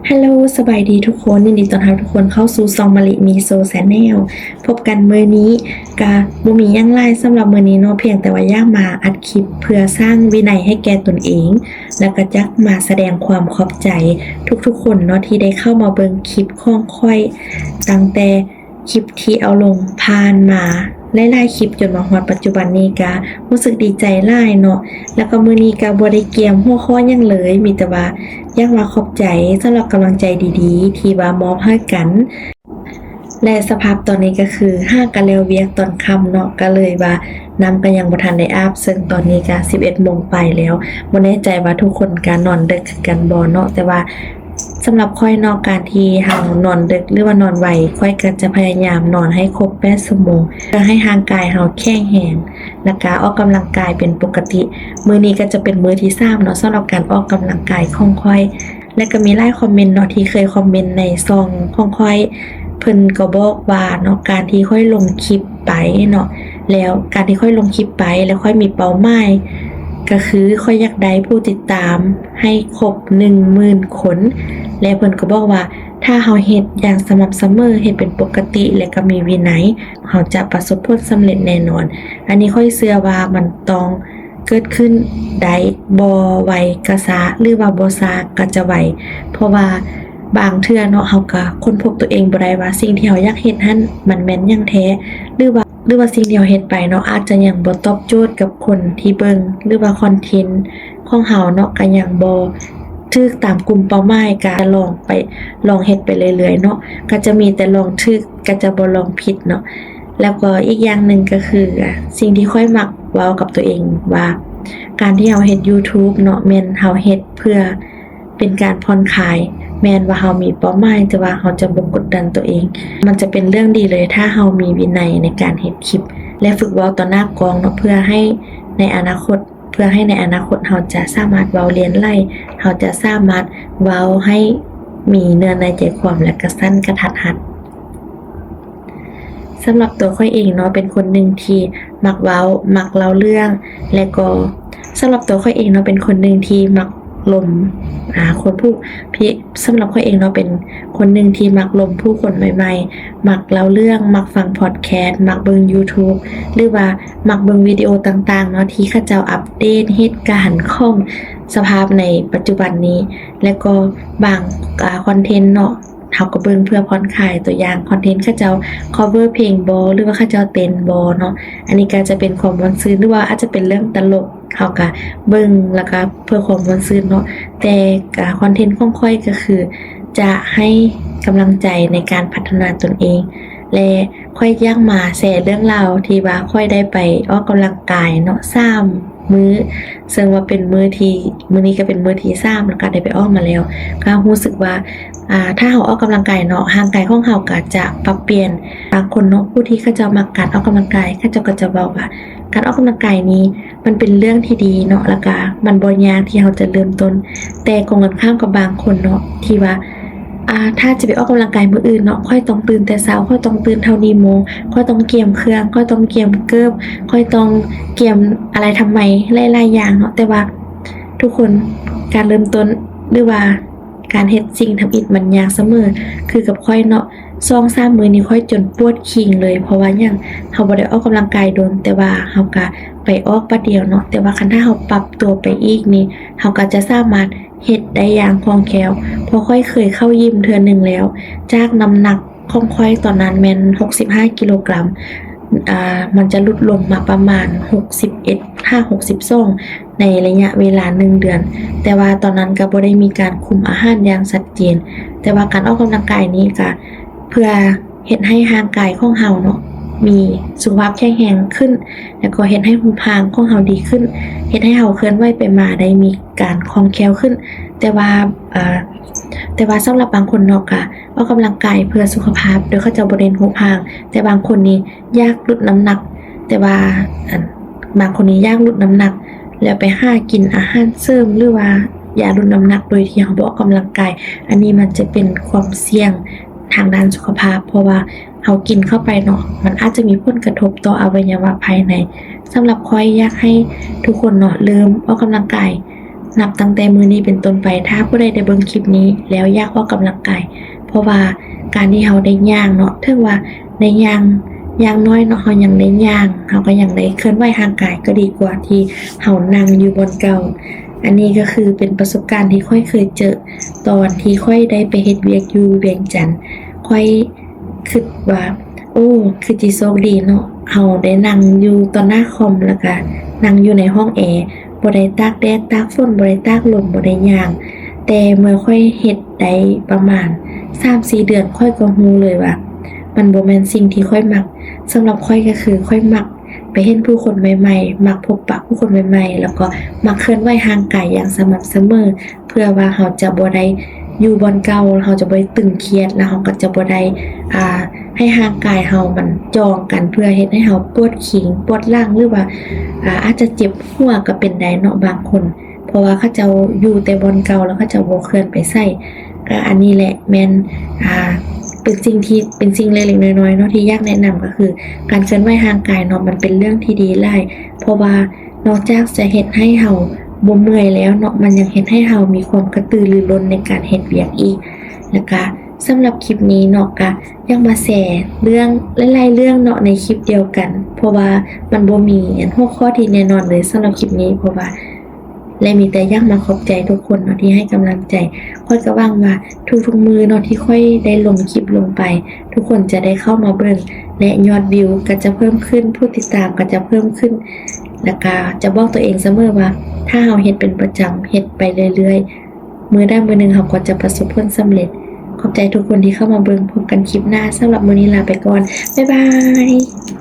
Hello ສະບາຍດີທຸກຄົນ, ຍິນດີຕ້ອນຮັບທຸກຄົນເຂົ້າສູ່ຊ່ອງມະລິມີໂຊ Channel. ພົບກັນມື້ນີ້ກະບໍ່ມີຫຍັງຫຼາຍສຳລັບມື້ນີ້ເນາະ, ພຽງແຕ່ວ່າຢາກມາອັດຄລິບເພື່ອສ້າງວິໄນໃຫ້ແກ່ຕົນເອງ ແລ້ວກະຢາກມາສະແດງຄວາມຂອບໃຈທຸກໆຄົນເນາະ ທີ່ໄດ້ເຂົ້າມາເບິ່ງຄລິບຂອງຂ້ອຍ ຕັ້ງແຕ່ ຄລິບທີ່ເອົາລົງຜ່ານມາຫຼາຍໆຄລິບ ຈົນມາຮອດປັດຈຸບັນນີ້ກະຮູ້ສຶກດີໃຈຫຼາຍເນາະ. ແລ້ວກໍມື້ນີ້ກະບໍ່ໄດ້ກຽມຫົວຂໍ້ຫຍັງເລີຍ, ມີແຕ່ວ່າຢາກມາຂອບໃຈສຳລັບກຳລັງໃຈດີໆ ທີ່ວ່າມອບໃຫ້ກັນ. ແລະ ສະພາບຕອນນີ້ກະຄືຫາກະແລ້ວວຽກຕອນຄ່ຳເນາະ, ກະເລີຍວ່ານ້ຳກະຍັງບໍ່ທັນໄດ້ອາບ, ເຊິ່ງຕອນນີ້ກະສິບເອັດໂມງປາຍແລ້ວ. ບໍ່ແນ່ໃຈວ່າທຸກຄົນກະນອນເດິກຄືກັນບໍ່ເນາະ, ແຕ່ວ່າ ສຳລັບຂ້ອຍເນາະ ການທີ່ເຮົານອນເດິກ ຫຼືວ່ານອນໄວ ຂ້ອຍກໍຈະພະຍາຍາມນອນໃຫ້ຄົບແປດຊົ່ວໂມງ ເພື່ອໃຫ້ຮ່າງກາຍເຮົາແຂງແຮງ ແລ້ວກະອອກກຳລັງກາຍເປັນປົກກະຕິ. ມື້ນີ້ກໍຈະເປັນມື້ທີສາມເນາະ ສຳລັບການອອກກຳລັງກາຍຂອງຂ້ອຍ ແລະກໍມີຫຼາຍຄອມເມັນເນາະ ທີ່ເຄີຍຄອມເມັນໃນຊ່ອງຂອງຂ້ອຍ ເພິ່ນກໍບອກວ່າເນາະ ການທີ່ຂ້ອຍລົງຄລິບໄປເນາະ ແລ້ວການທີ່ຂ້ອຍລົງຄລິບໄປ ແລ້ວຂ້ອຍມີເປົ້າໝາຍ ກໍຄືຂ້ອຍຢາກໄດ້ຜູ້ຕິດຕາມໃຫ້ຄົບໜຶ່ງໝື່ນຄົນ ແລະເພິ່ນກໍບອກວ່າ ຖ້າເຮົາເຮັດຢ່າງສະໝ່ຳສະເໝີ ເຮັດເປັນປົກກະຕິ ແລະກໍມີວິໄນ ເຮົາຈະປະສົບຜົນສຳເລັດແນ່ນອນ. ອັນນີ້ຂ້ອຍເຊື່ອວ່າມັນຕ້ອງເກີດຂຶ້ນໄດ້ ບໍ່ໄວກໍຊ້າ ຫຼືວ່າບໍ່ຊ້າກໍຈະໄວ ເພາະວ່າບາງເທື່ອເນາະ ເຮົາກໍຄົ້ນພົບຕົວເອງບໍ່ໄດ້ວ່າສິ່ງທີ່ເຮົາຢາກເຮັດຫັ້ນ ມັນແມ່ນຫຍັງແທ້ ຫຼືວ່າ ຫຼືວ່າສິ່ງທີ່ເຮົາເຮັດໄປເນາະ ອາດຈະຍັງບໍ່ຕອບໂຈດກັບຄົນທີ່ເບິ່ງ ຫຼືວ່າຄອນເທັນຂອງເຮົາເນາະ ກະຍັງບໍ່ຖືກຕາມກຸ່ມເປົ້າໝາຍ ກະລອງໄປ ລອງເຮັດໄປເລື້ອຍໆເນາະ ກະຈະມີແຕ່ລອງຖືກ ກະຈະບໍ່ລອງຜິດເນາະ. ແລ້ວກໍອີກຢ່າງໜຶ່ງກະຄື ອາ ສິ່ງທີ່ຂ້ອຍມັກເວົ້າກັບຕົວເອງວ່າ ການທີ່ເຮົາເຮັດ YouTube ເນາະ ແມ່ນເຮົາເຮັດເພື່ອ ເປັນການຜ່ອນຄາຍ ແມ່ນວ່າເຮົາມີເປົ້າໝາຍ ແຕ່ວ່າເຮົາຈະບໍ່ກົດດັນຕົວເອງ. ມັນຈະເປັນເລື່ອງດີເລີຍ ຖ້າເຮົາມີວິໄນໃນການເຮັດຄລິບ ແລະ ຝຶກເວົ້າຕໍ່ໜ້າກ້ອງເນາະ ເພື່ອໃຫ້ໃນອະນາຄົດ ເພື່ອໃຫ້ໃນອະນາຄົດເຮົາຈະສາມາດເວົ້າຫຼຽນໄຫຼ ເຮົາຈະສາມາດເວົ້າໃຫ້ມີເນື້ອໃນໃຈຄວາມ ແລະ ກະສັ້ນກະທັດຮັດ. ສຳລັບຕົວຂ້ອຍເອງເນາະ ເປັນຄົນໜຶ່ງທີ່ມັກເວົ້າ ມັກເລົ່າເລື່ອງ ແລະກໍສຳລັບຕົວຂ້ອຍເອງເນາະ ເປັນຄົນໜຶ່ງທີ່ມັກລົມ ອາ ຄົນຜູ້ ທີ່ ສຳລັບຂ້ອຍເອງເນາະ ເປັນຄົນໜຶ່ງທີ່ມັກລົມຜູ້ຄົນໃໝ່ໆ ມັກເລົ່າເລື່ອງ ມັກຟັງພອດແຄສ ມັກເບິ່ງ YouTube ຫຼືວ່າມັກເບິ່ງວິດີໂອຕ່າງໆເນາະ ທີ່ເຂົາເຈົ້າອັບເດດເຫດການຂອງສະພາບໃນປັດຈຸບັນນີ້ ແລະກໍບາງ ອາ ຄອນເທັນເນາະ ເຮົາກໍເບິ່ງເພື່ອຜ່ອນຄາຍ ຕົວຢ່າງຄອນເທັນເຂົາເຈົ້າ cover ເພງບໍ ຫຼືວ່າເຂົາເຈົ້າເຕັ້ນບໍເນາະ ອັນນີ້ກໍອາດຈະເປັນຄວາມມ່ວນຊື່ນ ຫຼືວ່າອາດຈະເປັນເລື່ອງຕະຫຼົກ ເຮົາກໍເບິ່ງ ແລ້ວກໍເພື່ອຄວາມມ່ວນຊື່ນເນາະ ແຕ່ ອາ ຄອນເທັນຂອງຂ້ອຍກໍຄືຈະໃຫ້ກຳລັງໃຈໃນການພັດທະນາຕົນເອງ ແລະ ຂ້ອຍຢາກມາແຊເລື່ອງລາວທີ່ວ່າຂ້ອຍໄດ້ໄປອອກກຳລັງກາຍເນາະ ສາມ ມື້ ເຊິ່ງວ່າເປັນມື້ທີ່ ມື້ນີ້ກໍເປັນມື້ທີສາມ ແລ້ວກໍໄດ້ໄປອອກມາແລ້ວ ກໍຮູ້ສຶກວ່າ ອາ ຖ້າເຮົາອອກກຳລັງກາຍເນາະ ຮ່າງກາຍຂອງເຮົາກໍຈະປັບປ່ຽນ. ບາງຄົນເນາະ ຜູ້ທີ່ເຂົາເຈົ້າມັກການອອກກຳລັງກາຍ ເຂົາເຈົ້າກໍຈະເວົ້າວ່າ ການອອກກຳລັງກາຍນີ້ມັນເປັນເລື່ອງທີ່ດີເນາະ ແລ້ວກໍມັນບໍ່ຍາກທີ່ເຮົາຈະເລີ່ມຕົ້ນ. ແຕ່ກົງກັນຂ້າມກັບບາງຄົນເນາະ ທີ່ວ່າ ອາ ຖ້າຈະໄປອອກກຳລັງກາຍມື້ອື່ນເນາະ ຂ້ອຍຕ້ອງຕື່ນແຕ່ເຊົ້າ ຂ້ອຍຕ້ອງຕື່ນເທົ່ານີ້ໂມງ ຂ້ອຍຕ້ອງກຽມເຄື່ອງ ຂ້ອຍຕ້ອງກຽມເກີບ ຂ້ອຍຕ້ອງກຽມອາໄລທຳໄມຫຼາຍໆຢ່າງເນາະ ແຕ່ວ່າທຸກຄົນ ການເລີ່ມຕົ້ນ ຫຼືວ່າການເຮັດສິ່ງທຳອິດມັນຍາກສະເໝີ. ຄືກັບຂ້ອຍເນາະ ສອງສາມມື້ນີ້ຂ້ອຍຈົນປວດຄີງເລີຍ ເພາະວ່າຫຍັງ ເຮົາບໍ່ໄດ້ອອກກຳລັງກາຍດົນ ແຕ່ວ່າເຮົາກະໄປອອກປະດຽວເນາະ ແຕ່ວ່າຄັນຖ້າເຮົາປັບຕົວໄປອີກນີ້ ເຮົາກໍຈະສາມາດ ເຮັດໄດ້ຢ່າງຄ່ອງແຄ້ວ ເພາະຂ້ອຍເຄີຍເຂົ້າຢິມເທື່ອໜຶ່ງແລ້ວ ຈາກນ້ຳໜັກຂອງຂ້ອຍຕອນນັ້ນແມ່ນຫົກສິບຫ້າກິໂລກຣາມ ອາ ມັນຈະຫຼຸດລົງມາປະມານຫົກສິບເອັດຫາຫົກສິບສອງ ໃນໄລຍະເວລາໜຶ່ງເດືອນ ແຕ່ວ່າຕອນນັ້ນກໍບໍ່ໄດ້ມີການຄຸມອາຫານຢ່າງຊັດເຈນ ແຕ່ວ່າການອອກກຳລັງກາຍນີ້ກໍເພື່ອ ເຮັດໃຫ້ຮ່າງກາຍຂອງເຮົາເນາະ ມີສຸຂະພາບແຂງແຮງຂຶ້ນ ແລ້ວກໍເຮັດໃຫ້ຮູບຮ່າງຂອງເຮົາດີຂຶ້ນ ເຮັດໃຫ້ເຮົາເຄື່ອນໄຫວໄປມາໄດ້ມີການຄ່ອງແຄ້ວຂຶ້ນ. ແຕ່ວ່າ ເອີ ແຕ່ວ່າສຳລັບບາງຄົນເນາະ ກະອອກກຳລັງກາຍເພື່ອສຸຂະພາບ ໂດຍເຂົາເຈົ້າບໍ່ເນັ້ນຮູບຮ່າງ ແຕ່ບາງຄົນນີ້ຢາກຫຼຸດນ້ຳໜັກ ແຕ່ວ່າ ອັນ ບາງຄົນນີ້ຢາກຫຼຸດນ້ຳໜັກ ແລ້ວໄປຫາກິນອາຫານເສີມ ຫຼືວ່າຢາຫຼຸດນ້ຳໜັກໂດຍທີ່ເຮົາບໍ່ອອກກຳລັງກາຍ ອັນນີ້ມັນຈະເປັນຄວາມສ່ຽງ ທາງດ້ານສຸຂະພາບ ເພາະວ່າເຮົາກິນເຂົ້າໄປເນາະ ມັນອາດຈະມີຜົນກະທົບຕໍ່ອະໄວຍະວະພາຍໃນ. ສຳລັບຂ້ອຍຢາກໃຫ້ທຸກຄົນເນາະ ເລີ່ມອອກກຳລັງກາຍ ນັບຕັ້ງແຕ່ມື້ນີ້ເປັນຕົ້ນໄປ ຖ້າຜູ້ໃດໄດ້ເບິ່ງຄລິບນີ້ແລ້ວຢາກອອກກຳລັງກາຍ ເພາະວ່າການທີ່ເຮົາໄດ້ຍ່າງເນາະ ເຖິງວ່າໄດ້ຍ່າງ ຢ່າງໜ້ອຍເນາະ ເຮົາຍັງໄດ້ຍ່າງ ເຮົາກໍຍັງໄດ້ເຄື່ອນໄຫວຮ່າງກາຍ ກໍດີກວ່າທີ່ເຮົານັ່ງຢູ່ບ່ອນເກົ່າ. ອັນນີ້ກໍຄືເປັນປະສົບການທີ່ຂ້ອຍເຄີຍເຈີ ຕອນທີ່ຂ້ອຍໄດ້ໄປເຮັດວຽກຢູ່ວຽງຈັນ ຂ້ອຍຄິດວ່າ ໂອ້ ຄືຊິໂຊກດີເນາະ ເຮົາໄດ້ນັ່ງຢູ່ຕໍ່ໜ້າຄອມ ແລ້ວກະນັ່ງຢູ່ໃນຫ້ອງແອ ບໍ່ໄດ້ຕາກແດດຕາກຝົນ ບໍ່ໄດ້ຕາກລົມ ບໍ່ໄດ້ຍ່າງ. ແຕ່ເມື່ອຂ້ອຍເຮັດໄດ້ປະມານສາມສີ່ເດືອນ ຂ້ອຍກໍຮູ້ເລີຍວ່າ ມັນບໍ່ແມ່ນສິ່ງທີ່ຂ້ອຍມັກ. ສຳລັບຂ້ອຍກໍຄືຂ້ອຍມັກໄປເຫັນຜູ້ຄົນໃໝ່ໆ ມັກພົບປະຜູ້ຄົນໃໝ່ໆ ແລ້ວກໍມັກເຄື່ອນໄຫວຮ່າງກາຍຢ່າງສະໝ່ຳສະເໝີ ເພື່ອວ່າເຮົາຈະບໍ່ໄດ້ຢູ່ບ່ອນເກົ່າ ເຮົາຈະບໍ່ໄດ້ຕຶງຄຽດ ແລ້ວເຮົາກໍຈະບໍ່ໄດ້ ອ່າ ໃຫ້ຮ່າງກາຍເຮົາມັນຈ່ອງກັນ ເພື່ອເຮັດໃຫ້ເຮົາປວດຄີງປວດຫຼັງ ຫຼືວ່າ ອ່າ ອາດຈະເຈັບຫົວກໍເປັນໄດ້ເນາະບາງຄົນ ເພາະວ່າເຂົາເຈົ້າຢູ່ແຕ່ບ່ອນເກົ່າ ແລ້ວເຂົາເຈົ້າບໍ່ເຄື່ອນໄປໃສ. ກໍອັນນີ້ແຫຼະແມ່ນ ອ່າ ເປັນສິ່ງທີ່ ເປັນສິ່ງເລັກໆນ້ອຍໆເນາະ ທີ່ຢາກແນະນຳ ກໍຄືການເຄື່ອນໄຫວຮ່າງກາຍເນາະ ມັນເປັນເລື່ອງທີ່ດີຫຼາຍ ເພາະວ່ານອກຈາກຈະເຮັດໃຫ້ເຮົາບໍ່ເມື່ອຍແລ້ວເນາະ ມັນຍັງເຮັດໃຫ້ເຮົາມີຄວາມກະຕືລືລົ້ນໃນການເຮັດວຽກອີກ. ແລ້ວກະສຳລັບຄລິບນີ້ເນາະ ກະຢາກມາແຊເລື່ອງຫຼາຍໆເລື່ອງເນາະ ໃນຄລິບດຽວກັນ ເພາະວ່າມັນບໍ່ມີອັນຫົວຂໍ້ທີ່ແນ່ນອນເລີຍສຳລັບຄລິບນີ້ ເພາະວ່າ ແລະ ມີແຕ່ຢາກມາຂອບໃຈທຸກຄົນເນາະ ທີ່ໃຫ້ກຳລັງໃຈ. ຂ້ອຍກໍຫວັງວ່າທຸກໆມື້ເນາະ ທີ່ຂ້ອຍໄດ້ລົງຄລິບລົງໄປ ທຸກຄົນຈະໄດ້ເຂົ້າມາເບິ່ງ ແລະ ຍອດວິວກໍຈະເພີ່ມຂຶ້ນ ຜູ້ຕິດຕາມກໍຈະເພີ່ມຂຶ້ນ. ແລ້ວກໍຈະບອກຕົວເອງສະເໝີວ່າ ຖ້າເຮົາເຮັດເປັນປະຈຳ ເຮັດໄປເລື້ອຍໆ ມື້ໃດມື້ໜຶ່ງເຮົາກໍຈະປະສົບຜົນສຳເລັດ. ຂອບໃຈທຸກຄົນທີ່ເຂົ້າມາເບິ່ງ. ພົບກັນຄລິບໜ້າ. ສຳລັບມື້ນີ້ລາໄປກ່ອນ. ບາຍບາຍ.